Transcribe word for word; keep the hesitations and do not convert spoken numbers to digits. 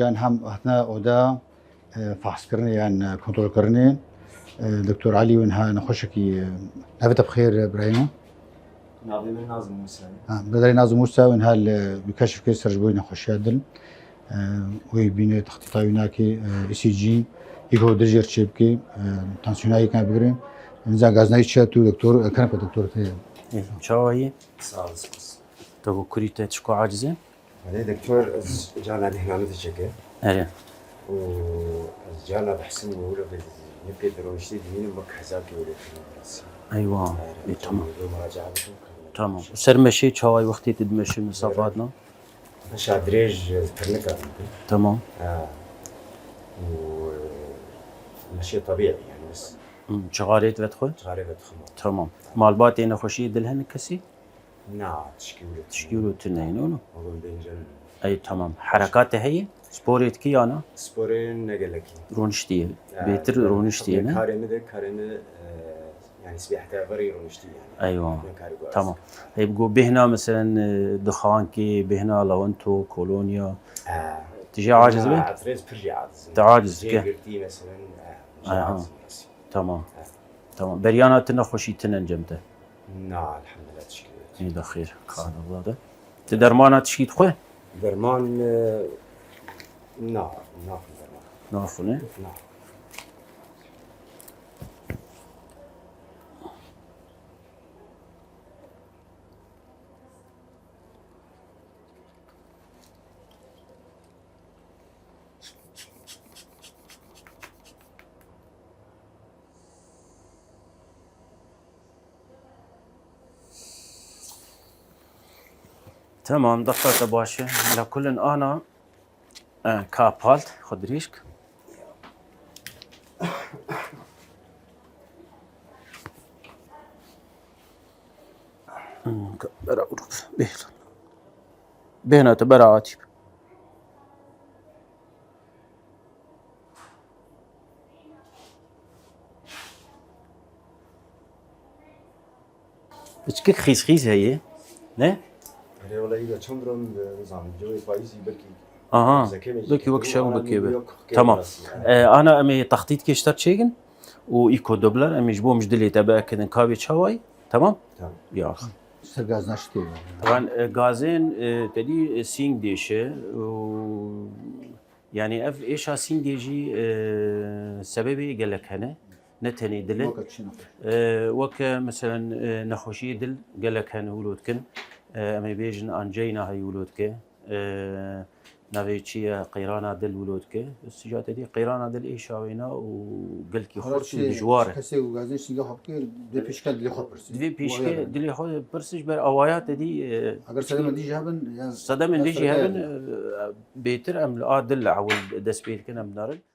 Yan hem hatine oda, e, fahskirinê yan, e, kontrolkirinê, e, Doktor Elî win ha nexweşekî, e, navê te bi xêr, e, birayê min. Navê min Nazim Musa ye. Ha, Bedelê Nazim Musa win ha li, bi keşf kir ser ji bo nexweşiya dil. E, wê bîne textîta wî nake, e, E C G, î ku dil jêr çêbike, e, tansiyona yê kene bigire. Nizam gazinayî çi ye tu doktor, e, kerem ke doktor te ye. Ê, çawa yî? Sağ olasın. Te ku kurî te çiko aciz e? Belê doktor, ez carna bêhna min diçike. Erê. Û ez carna dihsim û wilo bi nipê di rojtê dimînim wek hezar kî wilo kî min. Eywa. Erê, ê, tamam. Wilo muracae bikim. Tamam. Ser meşê çaway wextê tu dimeşî misafa dina? Meşa dirêj, e, pirnika min. Tamam. Ha. Û, e, meşê tebîî yani biz. Hmm, çixarê tu vedixwe? Çixarê vedixwe. Tamam. Malbatê nexweşiyê dil hene kesî? Na, tişkî wilo. Tişkî wilo tune ye, no, no? Oğlum bence. Ey, tamam. Herekatê heye? Sporê dikî ya na? Sporê ne gelekî. Roniştî ye. Ya, bêtir ben roniştî ye, ne? Karê min de, karê min, e, yani sibê heta verî roniştî yani. Eywa. Ne karê gor. Tamam. Ey, bi go bêhna, meselen, e, dixankê, bêhna lawento, kolonya. E, tu jê aciz be? Atrez pir jê aciz. Te aciz ke? Girtî, meselen, e, jê aciz. Tamam. E. Tamam. Beryana tu nexweşî tune cem te? Na, elhamdülillah, teşekkür ederim. Ê de xêr. Ka Allah de. Tu dermana tişkî dixwe? Derman, e, na, naxwin derman. Naxwin, e? Na. Tamam, dexta te baş e. Bila kulin ana, e, ka palt, xwe dirêj ke. Hmm, ka bera û bêhna te bera hatî. Piçkik xîzxîz heye, ne? Erê, wele îro çend ron, e, nizanim, cewê payîzî belkî. Aha, zekê me jî belkî wek şev, ana belkê be. Yok, tamam. E, ana em ê textît kê ji te çêkin û îko dobler em ê ji bo min ji dilê te biekidin ka wê çawayî. Tamam? Tamam. Ya. Ser gazna şitê. Wan, e, gazên, e, te dî, e, sîng dêşe û Yani ev êşa sîngê jî, e, sebebê gelek hene. Ne tenê dil e. Weke çi nexweş? E, weke, meselen, e, nexweşiyê dil gelek hene wilo dikin. E, em ê bêjin angeyna heye wilo dike. E, navê çi ye? Qeyrana dil wilo dike. Sîja te dî qeyrana dil êşa wêna û gelkî xurt û dijwar e. Kesê û gazê sînga xwe bike, divê pêşke dilê xwe pirsî. Divê pêşke dilê xwe pirsî ji ber awaya te dî, e, eger sedemên dî jî hebin, ya sedemên dî jî hebin, e, bêtir em li a dil li ewil dest pê dikin, em narin.